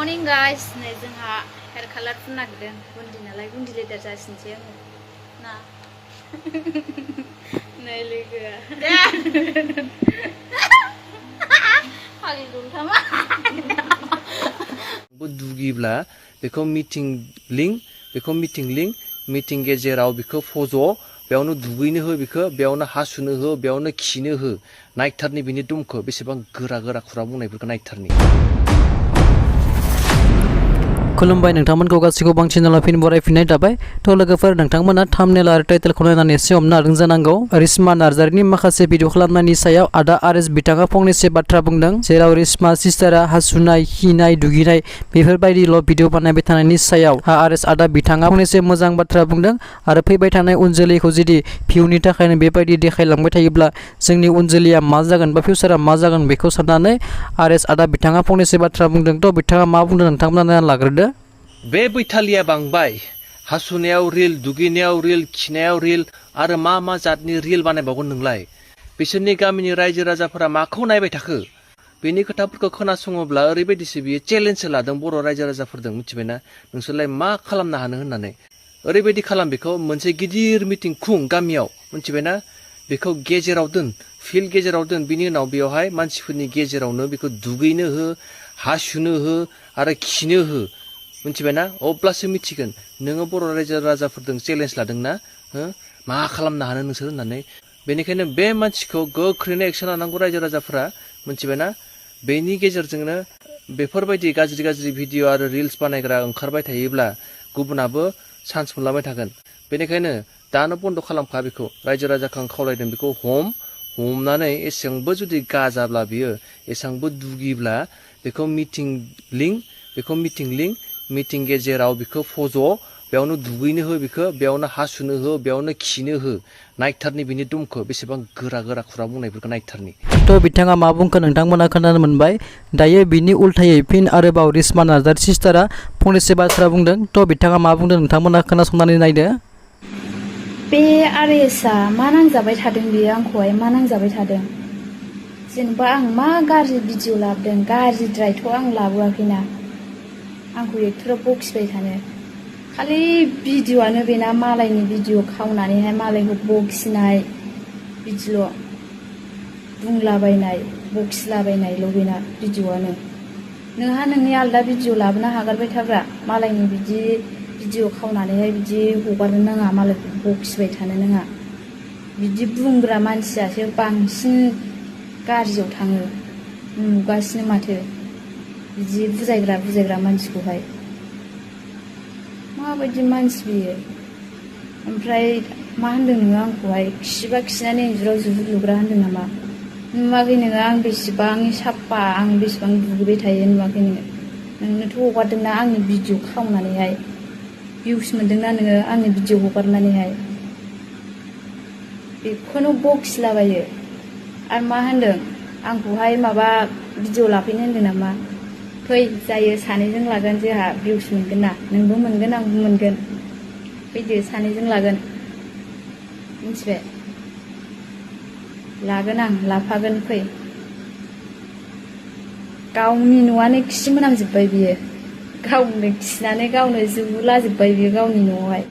morning guys, नै जोंहा hair colour फुननो नागिरदों गुन्दी नालाय गुन्दी लेदार जासिनसै आङो ना नै लोगोआ फाग्लि दंथामा दुगैब्ला बेखौ मिटिं लिंक मिटिं गेजेराव बेखौ फज' बेयावनो दुगैनो हो बेखौ बेयावनो हासुनो हो बेयावनो खिनो हो नायथारनि बिनि दुमखौ बेसेबां गोरा गोरा खुरा बुंनायफोरखौ नायथारनि खुलुमबाय नोंथांमोनखौ गासैखौ बां चेनेलाव फिन बरायफिननाय थाबाय थ' लोगोफोर नोंथांमोना थाम्बनेल आरो टाइटेलखौ नायनानै एसे हमनो हादों जानांगौ रिस्मा नार्जारिनि माखासे भिडिअ खालामनायनि सायाव आदा आरेस बिथाङा फंनैसो बाथ्रा बुंदों जेराव रिस्मा सिस्टारा हासुनाय खिनाय दुगैनाय बेफोरबायदिल' भिडिअ बानायबाय थानायनि सायाव आरेस आदा बिथाङा फंनैसो मोजां बाथ्रा बुंदों आरो फैबाय थानाय उन जोलैखौ जुदि भिउनि थाखायनो बेबायदि देखायलांबाय थायोब्ला जोंनि उन जोलैया मा जागोन बा फिउचारा मा जागोन बेखौ साननानै आरेस आदा बिथाङा फंनैसो बाथ्रा बुंदों थ' बिथाङा मा बुंदों नोंथांमोना नायना लाग्रोदो बे बैथालिया बांबाय हासुनायाव रिल दुगैनायाव रिल खिनायाव रिल आरो मा जातनि रिल बानायबावगोन नोंलाय बिसोरनि गामिनि रायजो राजाफोरा माखौ नायबाय थाखो बेनि खोथाफोरखौ खोनासङोब्ला ओरैबायदिसो बियो चेलेन्जसो लादों बर' रायजो राजाफोरजों मिथिबायना नोंसोरलाय मा खालामनो हानो होननानै ओरैबायदि खालाम बेखौ मोनसे गिदिर मिटिं खुं गामियाव मिथिबायना बेखौ गेजेराव दोन फिल्ड गेजेराव दोन बिनि उनाव बेवहाय मानसिफोरनि गेजेरावनो बेखौ दुगैनो हो हासुनो हो आरो खिनो हो मिथिबायना अब्लासो मिथिगोन नोङो बर' रायजो राजाफोरजों चेलेन्ज लादोंना मा खालामनो हानो नोंसोर होननानै बेनिखायनो बे मानसिखौ गोख्रैनो एक्सन लानांगौ रायजो राजाफोरा मिथिबायना बेनि गेजेरजोंनो बेफोरबायदि गाज्रि भिडिअ आरो रिल्स बानायग्रा ओंखारबाय थायोब्ला गुबुनाबो चान्स मोनलांबाय थागोन बेनिखायनो दानो बन्द' खालामखा बेखौ रायजो राजाखौ आं खावलायदों बेखौ हमनानै एसेबांबो जुदि गाजाब्ला बियो एसेबांबो दुगिब्ला बेखौ मिटिं लिंक मिटिं गेजेराव बेखौ फज' बेयावनो दुगैनो हो बेखौ बेयावनो हासुनो हो बेयावनो खिनो हो नायथारनि बिनि दुमखौ बेसेबां गोरा गोरा खुरा बुंनायफोरखौ नायथारनि थ' बिथाङा मा बुंखो नोंथांमोना खोनानो मोनबाय दायो बिनि उल्थायै फिन आरोबाव रिस्मा नार्जारि सिस्टारा फंनैसो बाथ्रा बुंदों थ' बिथाङा मा बुंदों नोंथांमोना खोनासंनानै नायदो बे आरेसआ मा नांजाबाय थादों बेयो आंखौहाय मा नांजाबाय थादों जेनेबा आं मा गाज्रि भिडिअ लाबोदों गाज्रिद्रायथ' आं लाबोआखैना आंखौ एक्टराव बखिबाय थानो खालि भिडिअआनो बेना मालायनि भिडिअ खावनानैहाय मालायखौ बखिनाय बिदिल' बुंलाबायनाय बखिलाबायनायल' बेना भिडिअआनो नोंहा नोंनि आलदा भिडिअ लाबोनो हागारबाय थाग्रा मालायनि बिदि भिडिअ खावनानैहाय बिदि हगारनो नाङा मालायखौ बखिबाय थानो नाङा बिदि बुंग्रा मानसियासो बांसिन गाज्रियाव थाङो नुगासिनो माथो बिदि बुजायग्रा मानसिखौहाय माबायदि मानसि बियो ओमफ्राय मा होनदों नोङो आंखौहाय खिबा खिनानै इन्जुराव जुलुग्रा होनदों नामा नुवाखै नोङो आं बेसेबां साफा आं बेसेबां दुगैबाय थायो नुवाखै नोंनोथ' हगारदोंना आंनि भिडिअ खावनानैहाय भिउस मोनदोंना नोङो आंनि भिडिअ हगारनानैहाय बेखौनो बखिलाबायो आरो मा होनदों आंखौहाय माबा भिडिअ लाफैनो होनदों नामा फै जायो सानैजों लागोन जोंहा भिउस मोनगोन ना नोंबो मोनगोन आंबो मोनगोन फैदो सानैजों लागोन मिथिबाय लागोन आं लाफागोन फै गावनि न'आनो खि मोनामजोब्बाय बियो गावनो खिनानै गावनो जुलाजोब्बाय बियो गावनि न'आवहाय